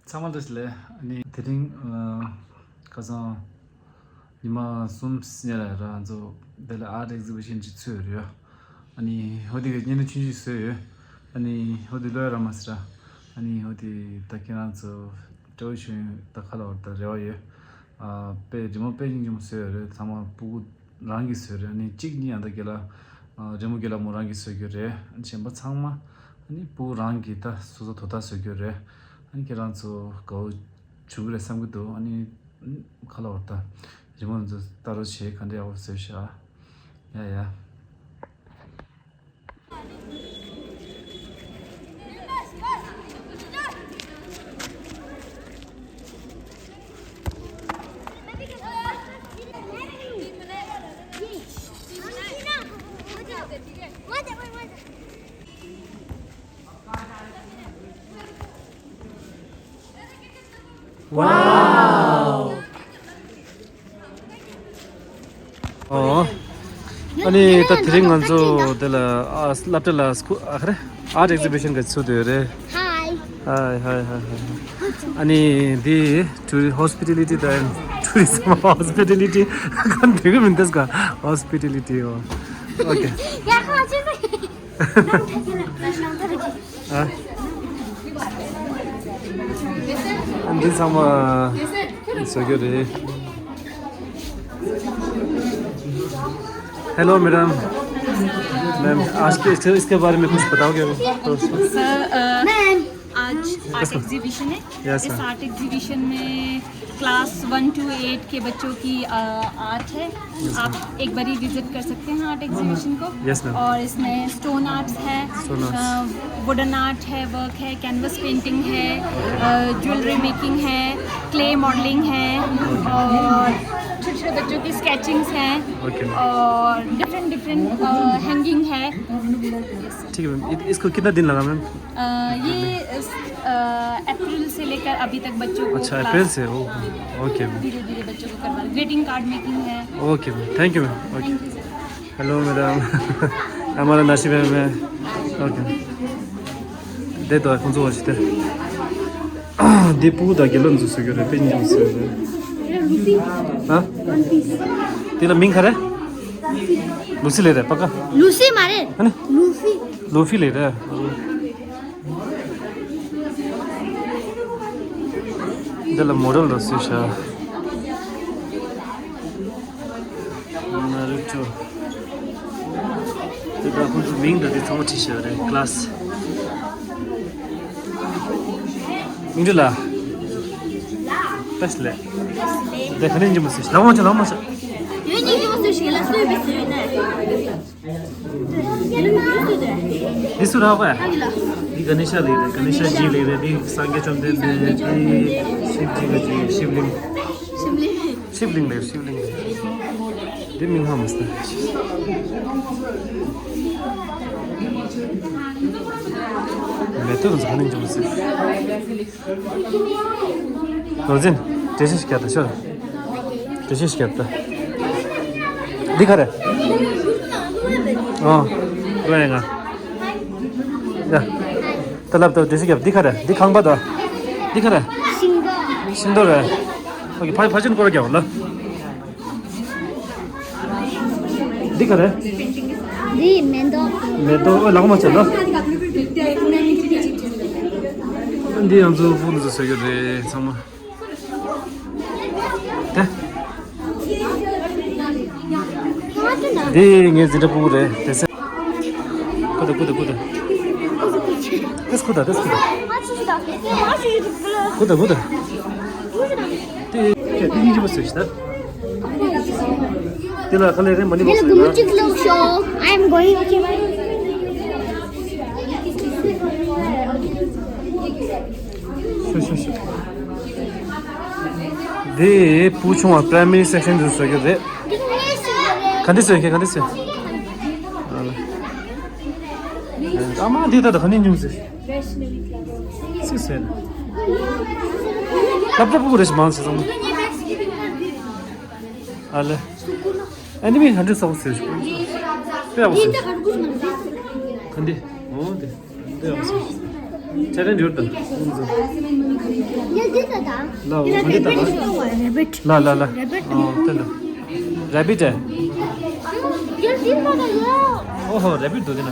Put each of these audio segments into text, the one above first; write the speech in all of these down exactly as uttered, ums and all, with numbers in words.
ཚང་མ་བཀྲ་ཤིས་བདེ་ལེགས། ཨ་ནི་དེ་རིང་ཨ་ཁ་སང་ཉི་མ་གསུམ་སྔོན་ལ་རང་ཚོ་འདི་ལ་art exhibition ཅིག་ཚུད་ཡོད་རེད། ཨ་ནི་ཧོ་དེ་གི་བརྙན་འཕྲིན་ཅིག་བཟོས་ཡོད། ཨ་ནི་ཧོ་དེ་ལོས་ར་མ་སི་ར། ཨ་ནི་ཧོ་དེ་ད་ཁྱེད་རང་ཚོ་སྤྲོ་བོ་བྱུང་ད་ཁ་ལ་བར་ད་རེ་བ་ཡོད། ཨ་དཔེ་རི་མོ་དཔེ་སྙིང་རྗེ་མོ་བཟོས་ཡོད་རེད། ཚང་མ་སྤུ་གུ་རང་གིས་བཟོས་རེད། ཨ་ནི་གཅིག་གཉིས་ཡང་ད་རྒན་ལགས་ཨ་རི་མོ་རྒན་ལགས་མོ་རང་གིས་བཟོ་རྒྱུ་རེད། ཨ་ནི་གཞན་པ་ཚང་མ་ཨ་ནི་སྤུ་གུ་རང་གིས་ད་སོ་སོ་དོ་བདག་བཟོ་རྒྱུ་རེད། ཨ་ནི་ཁྱེད་རང་ཚོ་དགའ་བོ་བྱུང་གི་རེད་བསམ་གྱི་འདུག་ཨ་ནི་ཁ་ལ་བར་ད་རི་མོ་ཚོ་ལྟ་རོགས་བྱེད། ག་འདྲ་ཡག་པོ་བཟོས་ཤག་ཡ་ཡ། Wow! ཨོ། ཨ་ནི་ད་དེ་རིང་ང་ཚོ་དེ་ལ་ཨ་སློབ་གྲྭ་ལ་སྐུ་ཨ་ཁ་རེ་art exhibition ག་ཚུད་ཡོད་རེད། Hi. Hi, hi, hi, hi, hi. ཨ་ནི་འདི་tourist hospitality དང་tourism hospitality ག་འདི་ག་མིན་དེ་ག hospitality ཨོ། Okay. ཡ་ཁ་ཅི་ཟེར། ཨ། འདི་ཚང་མ་བཟོ་རྒྱུ་རེད། Hello madam, ma'am आज के इसके, इसके बारे में कुछ बताओगे तो? सर, अ, आज आर्ट एग्जीबिशन है। यस, इस सर। आर्ट एग्जीबिशन में क्लास वन टू एट के बच्चों की, अ, आर्ट है। यस, आप मैम। एक बारी विजिट कर सकते हैं आर्ट एग्जीबिशन को। Yes, ma'am. और इसमें स्टोन आर्ट्स है, स्टोन आर्ट्स। अ, वुडन आर्ट है, वर्क है, कैनवस पेंटिंग है, अ, ज्वेलरी मेकिंग है, क्ले मॉडलिंग है और छोटे-छोटे बच्चों की स्केचिंग्स हैं। Okay, ma'am. और डिफरेंट, डिफरेंट, अ, हैंगिंग है। ठीक है, मैम। इत-, इसको कितना दिन लगा, मैम? अ, ये इस, अ, अप्रैल से लेकर अभी तक बच्चों को अच्छा, क्लास अप्रैल से? ओ, ओके, मैम। धीरे-धीरे बच्चों को करवा रहे। ग्रीटिंग कार्ड मेकिंग है। Okay, ma'am. Thank you, ma'am. Okay. Thank you, sir. Hello, madam. हमारा नासिब है, मैम। ओके। दे दो, कौन सा वाचित है? འདི་སྤུ་གུ་དང་རྒན་ལགས་ཚོས་བཟོ་གི་རེད། དཔེ་སྙིང་རྗེ་མོ་བཟོས་རེད། ཧ། འདི་ལ་མིང་ག་རེ། ལུ་སི་ལབ་རེད། པ་ཀ་ལུ་སི་མ་རེད། ཨ་ནི། ལུ་ཕི། ལུ་ཕི་ལབ་རེད། འདི་ལ་མོ་ཌེལ་རུ་བཟོས་ཤག་ན་རུ་ཏོ། དེ་དག་ཁོང་ཚོ་མིང་དང་དེ་ཚང་མ་བྲིས་བཞག་རེད། ཀླ་སི། མིང་འདྲི་ལ། པེ་སི་ལེ། དེ་ག་ནས་འཇིམ་པ་སུ་ཞིག་ལ་མ་ཆ་ལ་མ་ཆ། ཡོད་ནི་འཇིམ་པ་སུ་ཞིག་ལ་སུ་བི་སུ་ཡོད་ནས། འདི་སུ་རག་པ། འདི་ག་ནས་ཤ་ལེ་རེད། ག་ནས་ཤ་ཇི་ལེ་རེད། འདི་སངས་རྒྱས་བཅོམ་ལྡན་འདས། འདི་ཤིབ་ཇི་ག་ཇི་ཤིབ་ལིང་། ཤིབ་ལིང་། ཤིབ་ལིང་ལེ། ཤིབ་ལིང་ལེ། འདི་མིང་ཧ་མ་སྟེ། མེ་ཏོག་གི་ཟ་ནས་འཇོག་ཟེར། ནོར་འཛིན། འགྲེལ་བཤད་ཞིག་རྒྱབ་ད་ཤོག་འགྲེལ་བཤད་ཞིག་རྒྱབ་ད། འདི་ག་རེ། ཨོ། ཀོ་ཡ་ང་། ཡ། ད་ལབ་ད་འགྲེལ་བཤད་རྒྱབ། འདི་ག་རེ། འདི་ཁང་པ་ད། འདི་ག་རེ། ཤིང་ཏོག་ཤིང་ཏོག་རེད། ཨོ་ཁེ། ཕ་ཕ་ཆེན་སྐོར་རྒྱབ་ལ། འདི་ག་རེ། འདི་མེ་ཏོག་མེ་ཏོག་ཨོ་ལག་མ་ཆད་ལ། འདི་ཡང་ཚོ་ཕུ་ནུ་ཚོ་ཟེར་གྱི་རེད་ཚང་མ། དེ། འདི་ངའི་འཛིན་གྲྭ་ཕྲུ་གུ་རེད། དེ་ཚེ། ཁུ་ད་ཁུ་ད་ཁུ་ད། དེ་ཁུ་ད་དེ་ཁུ་ད། ཁུ་ད་ཁུ་ད། དེ་དེ་ཡིན་གྱི་མ་ཟེར་ཤི་ད། དེ་ལ་ཁ་ལས་རེ་མ་ནི་མ་ཟེར་ན། I am going, okay, bye. ཤོ་ཤོ་ཤོ། འདི་བུ་ཆུང་བ་པ་རའི་མ་རི་སེག་ཤན་དུ་བཟོ་རྒྱུ་རེད། ག་འདྲ་བཟོས་ཁྱེད་ག་འདྲ་བཟོས། ཨ་མ་འདི་ད་ད་ག་ནས་ཉུང་ཟེར། སི་ཟེར། ལབ་ལབ་པོ་རེ་ཞིག་མང་ཟེར་སོང་། ཨ་ལེ། ཨ་ནི་མི་ག་འདྲ་བཟོ་ཟེར། དཔེ་ཡག་པོ་ཟེར། ག་འདྲ། འོ་དེ། དཔེ་ཡག་པོ་ཟེར། ཆ་རེ་འབྱོར་དང་། འདི་ལ་དང་། ལ་འོ་འདི་ལྟ་ལ། རེ་བིད། ལ་ལ་ལ། རེ་བིད། ཨོ་དེ་ལ། རེ་བིད་ཨེ། ཡོད་འདི་མ་དང་ཡོད། ཨོ་ཧོ་རེ་བིད་འདུག་འདི་ན།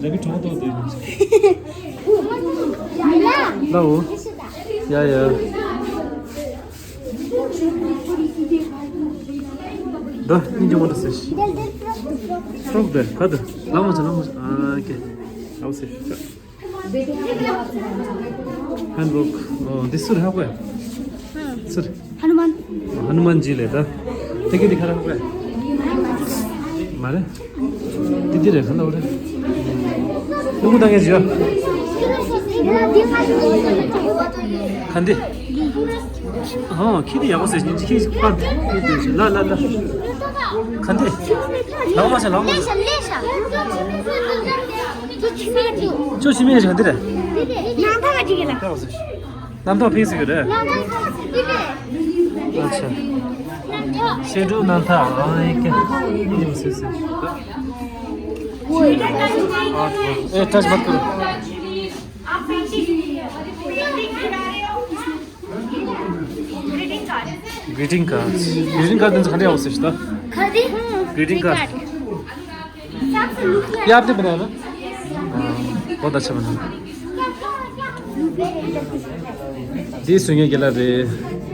རེ་བིད་གྲོགས་ཏོ་འདི། ལ་འོ། ཡ་ཡ། འདི་སྙིང་རྗེ་མོ་འདྲ་ཟེར། ཕྲུག་འདི་ག་འདི་ལ་མོ་ཆེ་ལ་མོ་ཆེ་ཨ་ཀེ། ཨའོ་ཟེར། ཧན་བོག་ཨོ་འདི་སུ་རེད་ཧ་གོ་ཡ། སུ་རེད། ཧ་ནུ་མན། ཧ་ནུ་མན་ཇི་ལས་ད། དེ་གི་འདི་ག་རེ་ཧ་གོ་ཡ། མ་རེད། དེ་འདི་རེད་ག་འདྲ་བ་རེད། སྣུམ་བཏང་ངེས་བྱོས། ག་འདི། ཧོ་ཁྱི་འདི་ཡག་པོ་ཟེར་ཉིན་ཅི་ཁྱི་ཕར་ཁྱི་འདི་ལ་ལ་ལ། ག་འདི། ལག་མ་བྱ་ལག་མ་བྱ། ཁྱོད་ཤི་མེད་ཞིག་འདི་རེད། རྣམ་ཐར་ཕིག་སི་གི་རེད། ཨ་ཆ། ཤེས་སྒྲུབ་རྣམ་ཐར་ཨ་ཡེ་ཀེ། ཉིམ་སི་སི། ཨེ་ཊ་ཆི་མ་ཀུར། Greeting card. Greeting card དེ་ཚོ་ག་འདྲ་ཡག་པོ་ཟེར་ཞིག་ད། ག་རེ། Greeting card. ये आपने बनाया ना? हाँ, बहुत अच्छा बना। जी सुनिए गेला रे।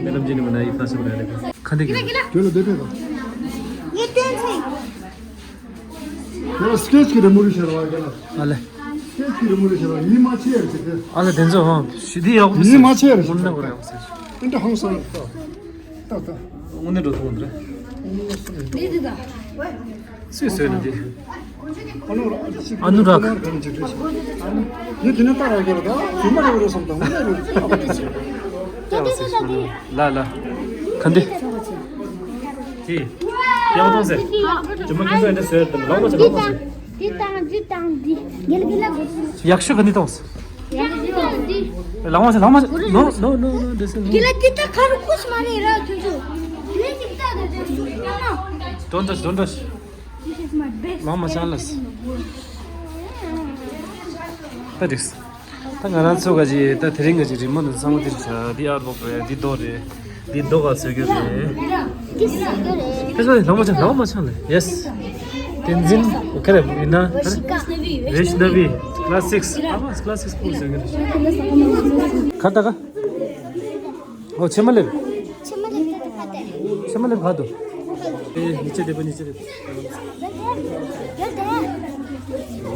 मैडम जी ने बनाया, इतना अच्छा बनाया देखो। खाने के लिए। चलो देते तो। ये टेन से। यार स्केच की मेमोरी शर्मा गेला। अले। स्केच की मेमोरी शर्मा। ये माछी है। अले देंजो हाँ। सीधी आओ। ये माछी है। मुन्ना को रहा है। इनका हम सब। ད་ད། དངོས་གནས་འགྲོ་ཐུབ་འདྲ། འདི་འདི་ད། སུས་བཟོས་ནི་འདི། ཨ་ནུ་རག་ཨ་ནུ་རག་ཡིན་དེ་ནས་ལྟ་རག་གི་རེད་ད། དུས་མ་རེད་རེད་བསམ་དང་དངོས་གནས་རེད། ལ་ལ། ག་འདི། དེ། ཡག་པོ་ཟེར། ཇུ་མ་ཁྱོད་ཚོ་འདྲ་བཟོས་དང་ལག་མ་ཆ་ལག་མ་ཆ། འདི་དང་འདི་དང་འདི། རྒྱལ་གྱི་ལ་གོ། ཡག་ཤོས་ག་འདི་དང་། ལག་མ་ཟེར་ལག་མ་ཟེར། No, no, no, no, this is no. དེ་ལ་དེ་ལྟ་ཁ་རུ་ཁུ་སི་མ་རེད་ར་ཁྱོད་ཚོ། དེ་ལ་ཅིག་ལྟ་དང་དེ་སུ་ཁོ་ན། Don't touch, don't touch. This is my best. ལག་མ་ཟེར་ལ། ད་འགྲིགས། ད་ང་རང་ཚོ་ག་ཅི་ད་དེ་རིང་ག་ཅི་རི་མོ་འདི་ཚང་མ་འདིར་བྱ། འདི་ཨར་བོག་རེད། འདི་རྡོ་རེད། འདི་རྡོ་ག་བཟོ་རྒྱུ་རེད། འདི་བཟོ་རྒྱུ་རེད། ཕེ་ས་ལོ་མ་ཆང་ལོ་མ་ཆང་ལེ། Yes. Tenzin. ག་རེ་ཡིན་ན། Vaishnavi. Class six. ཨ་མ་class six པོ་བཟོ་རྒྱུ་རེད། ག་ད་ག་ཨོ་ཆེ་མ་ལེབ། ཆེ་མ་ལེབ་ད་ད་ག་ད། ཆེ་མ་ལེབ་ག་དུ། ཨེ་ཉི་ཆེ་དེ་པ་ཉི་ཆེ་དེ། ཡོད་དེ།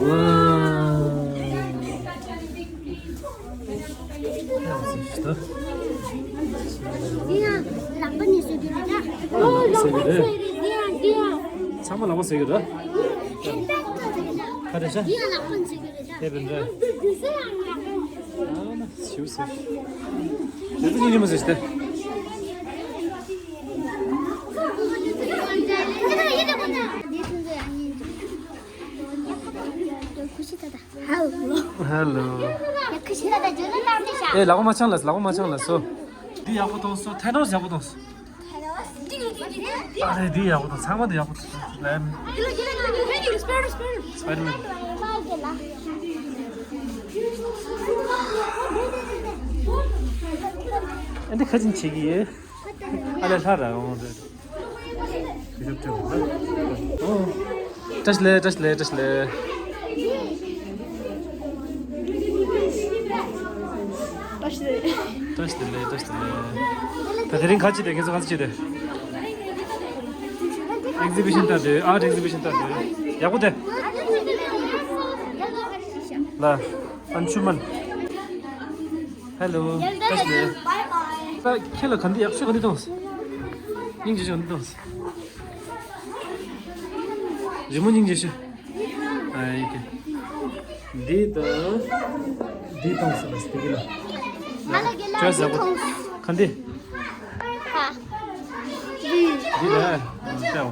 ཝའོ། འདི་ཡང་ལག་པ་ནས་བཟོས་རྒྱུ་རེད་ད། ཨོ་ལག་པ་བཟོས་རེད་འདི་ཡང་འདི་ཡང་། ཚང་མ་ལག་པ་བཟོས་ཀྱི་རེད། ཧེན་བེག་བཟོས་རེད་ད། ག་རེ་ཤ། འདི་ཡང་ལག་པ་བཟོས་རྒྱུ་རེད་ད། ཧེ་བེན་རེད། འདི་བཟོས་ཡང་ལག་པ། ཨ་ན་ཞིའུ་ཟེར། དེ་ཚོ་སྙིང་རྗེ་མོ་ཟེར་ཞིག་སྟེ། ཧེ་ལོ། ཨེ་ལག་པ་མ་འཆང་ལ། ལག་པ་མ་འཆང་ལ་སོ། འདི་ཡག་པོ་གཏོང་སོ། ཐེ་ནོ་སི་ཡག་པོ་གཏོང་སོ། ཨ་རེ་འདི་ཡག་པོ་གཏོང་། ཚང་མ་འདི་ཡག་པོ་གཏོང་། ལེམ། སྤའི་ཌར་མེན། ཨ་འདི་ཁ་ཅིན་བྱེད་ཀྱི་ཡོད། ཨ་ལས་ལྷ་ར་འོང་རེད། ཞབས་བྲོ། ཨོ། བཀྲ་ཤིས་བདེ་ལེགས། བཀྲ་ཤིས་བདེ་ལེགས། བཀྲ་ཤིས་བདེ་ལེགས། བཀྲ་ཤིས་བདེ་ལེགས། བཀྲ་ཤིས་བདེ་ལེགས། ད་དེ་རིང་ག་ཅི་དེ། ཁྱེད་ཚོ་ག་ཅི་དེ། ཨེག་ཛི་བི་ཤན་ལྟ་དེ། ཨར་ཊི་ཨེག་ཛི་བི་ཤན་ལྟ་དེ། ཡག་པོ་དེ། ལ། ཨན་ཆུ་མན། ཧེ་ལོ། བཀྲ་ཤིས་བདེ་ལེགས། ད་ཁྱེད་ལ་ག་འདི་ཡག་ཤོས་ག་འདི་གཏོང་། སྙིང་རྗེ་ཤོས་ག་འདི་གཏོང་། རི་མོ་སྙིང་རྗེ་ཤོས། ཨ་ཡེ་ཀེ། འདི་ད། འདི་གཏོང་ཟེར་ལ་སྟེ་གི་ལ། ང་ལ་གི་ལ་ཅོའི་སི་ཡག་པོ། ག་འདི། ཧ། འདི་ལ། ཨ་ལྟའོ།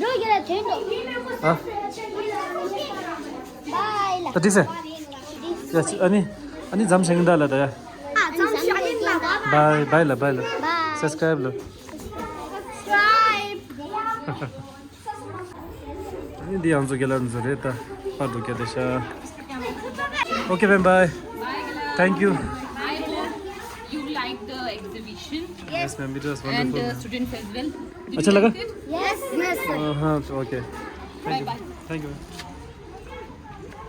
འགྲོ་གི་ལ་དོན་འགྲོ། ཨ། བའི་ལ། ད་འགྲིག་སེ། ཡ་ཨ་ནི། ཨ་ནི་མཚམས་བཞག་གིན་ད་ལ་ད་ཡ། ཨ་མཚམས་བཞག་གིན་ད། བའི་བའི་ལ་བའི་ལ། བའི། སབ་སི་ཀ་རའིབ་ལ། སབ་སི་ཀ་རའིབ། ཨ་ནི་འདི་ཡང་ཚོ་རྒན་ལགས་ཚོ་རེད་ད། ཕར་འགྲོ་རྒྱུ་དེ་ཤ། ཨོ་ཀེ་བའི་བའི། Thank you. I hope you like the exhibition Yes, ma'am. It was and wonderful. The students as well. Did अच्छा you लगा? Like it? Yes, yes, sir. Uh-huh, okay. Bye bye. Thank you.